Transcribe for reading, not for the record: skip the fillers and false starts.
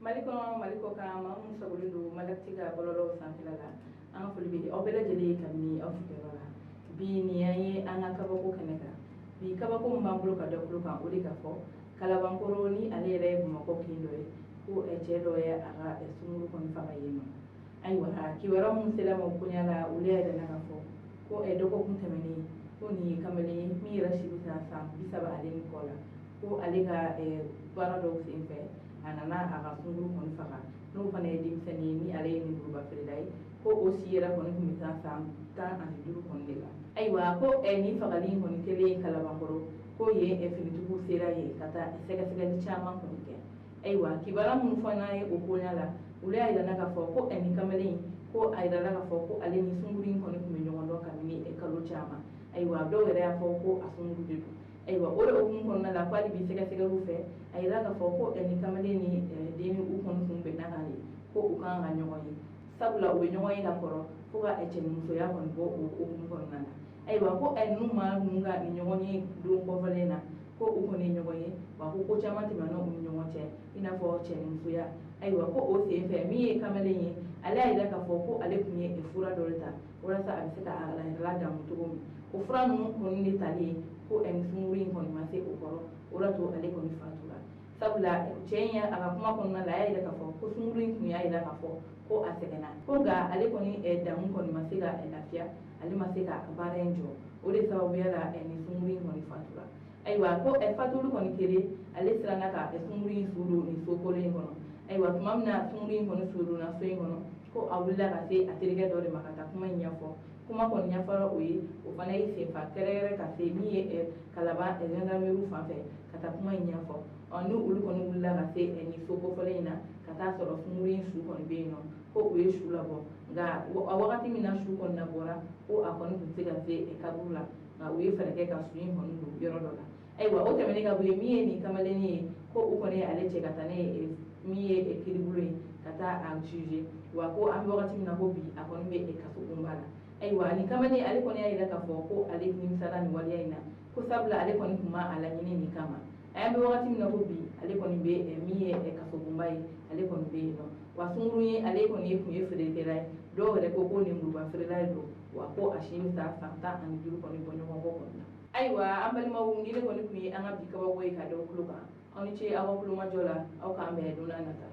Mali kɔnɔ, Mali kɔ kan, maa minnu sagolen don Malactu ka bɔlɔlɔw sanfɛla la, an ka foli bɛ aw bɛɛ lajɛlen ye kabini aw sigiyɔrɔ la. Bi nin y'an ye an ka kabako kɛnɛ kan. Bi kabako min b'an bolo ka da tulo kan, o de ka fɔ Kalabankɔrɔ ni ale yɛrɛ ye Bamakɔ kin dɔ ye, ko cɛ dɔ ye a ka sunguru kɔni faga yen nɔ. Ayiwa, kibaruya minnu sera ma koɲa la, olu y'a yira k'a fɔ ko dɔgɔkun tɛmɛnen, ko nin ye kamalen ye min yɛrɛ si bɛ taa san 30 ale ni kɔ la, ko ale ka baara dɔw sen fɛ, a nana a ka sunguru kɔni faga, n'o fana ye denmisɛnnin ye ni ale ye lemuruba feerela ye, ko o si yɛrɛ kɔni tun bɛ taa san 15 kɔni de la. Ayiwa, ko nin fagali in kɔni kɛlen Kalabankɔrɔ, ko yen finitigiw sera yen ka taa sɛgɛsɛgɛli caman kɔni kɛ. Ayiwa, kibaruya minnu fɔ n'an ye o koɲa la, olu y'a yira k'a fɔ ko nin kamalen in, ko a yirala k'a fɔ ko ale ni sunguru in kɔni tun bɛ ɲɔgɔn dɔn kabini kalo caman. Ayiwa, dɔw yɛrɛ y'a fɔ ko a sunguru de don. Ayiwa, o de hukumu kɔnɔna la, ko hali bi sɛgɛsɛgɛliw fɛ, a yira k'a fɔ ko nin kamalen ni denni u kɔni tun bɛnna kan de ko u kan ka ɲɔgɔn ye, sabula u bɛ ɲɔgɔn ye ka kɔrɔ fo ka cɛnimusoya kɔni bɔ o hukumu kɔnɔna la. Ayiwa, ko ninnu maa ninnu ka nin ɲɔgɔn ye don kɔfɛlen na, ko u kɔni ye ɲɔgɔn ye, wa ko ko caman tɛmɛna u ni ɲɔgɔn cɛ, i n'a fɔ cɛnimusoya. Ayiwa, ko o sen fɛ, min ye kamalen ye, ale y'a yira k'a fɔ ko ale tun ye fura dɔ de ta walasa a bɛ se ka a yɛrɛ ladamu cogo min. O fura ninnu kɔni de talen, ko sunguru in kɔni ma se o kɔrɔ, o de to ale kɔni fatura. Sabula cɛ in a ka kuma kɔnɔna la, a y'a yira k'a fɔ ko sunguru in tun y'a yira k'a fɔ ko a sɛgɛnna, ko nka ale kɔni damu kɔni ma se ka lafiya, ale ma se ka baara in jɔ, o de sababuya la nin sunguru in kɔni fatura. Ayiwa, ko fatuli kɔni kɛlen, ale siranna ka sunguru in su don nin so kolon in kɔnɔ. Ayiwa, tuma min na sunguru in kɔni su donna so in kɔnɔ, ko a wulila ka se a terikɛ dɔ de ma ka taa kuma in ɲɛfɔ. Kuma kɔni ɲɛfɔra o ye, o fana y'i senfa kɛrɛkɛrɛ ka se min ye Kalaban gendarmerie fan fɛ ka taa kuma in ɲɛfɔ. Ɔ ni olu kɔni wulila ka se nin so kofɔlen in na ka taa sɔrɔ sunguru in su kɔni bɛ yen nɔ, ko u ye su labɔ, nka a wagati min na su kɔni labɔra, ko a kɔni tun tɛ se ka se kaburu la, nka u ye fɛɛrɛ kɛ ka su in kɔni don yɔrɔ dɔ la. Ayiwa, o tɛmɛnen ka bɔ yen, min ye nin kamalennin ye, ko u kɔni ye ale cɛ ka taa ne ye min ye kiiribulon ye ka taa a juger, wa ko an bɛ wagati min na ko bi, a kɔni bɛ kasobonba la. Ayiwa, nin kamalen ale kɔni y'a yira k'a fɔ ko ale nimisara nin waleya in na, ko sabula ale kɔni tun ma a laɲini nin kama. A bɛ wagati min na ko bi, ale kɔni bɛ min ye kasobonba ye, ale kɔni bɛ yen nɔ. Wa sunguru ye, ale kɔni ye tun ye feerekɛla ye, dɔw yɛrɛ ko ko lemuruba feerela de don, wa ko a si bɛ taa san 15 kɔni bɔ ɲɔgɔn kɔ kɔni na. Ayiwa, an balimaw, ni ne kɔni tun ye an ka bi kabako ye ka da tulo kan. Aw ni ce aw ka kulomajɔ la, aw k'an bɛn don n'a nata.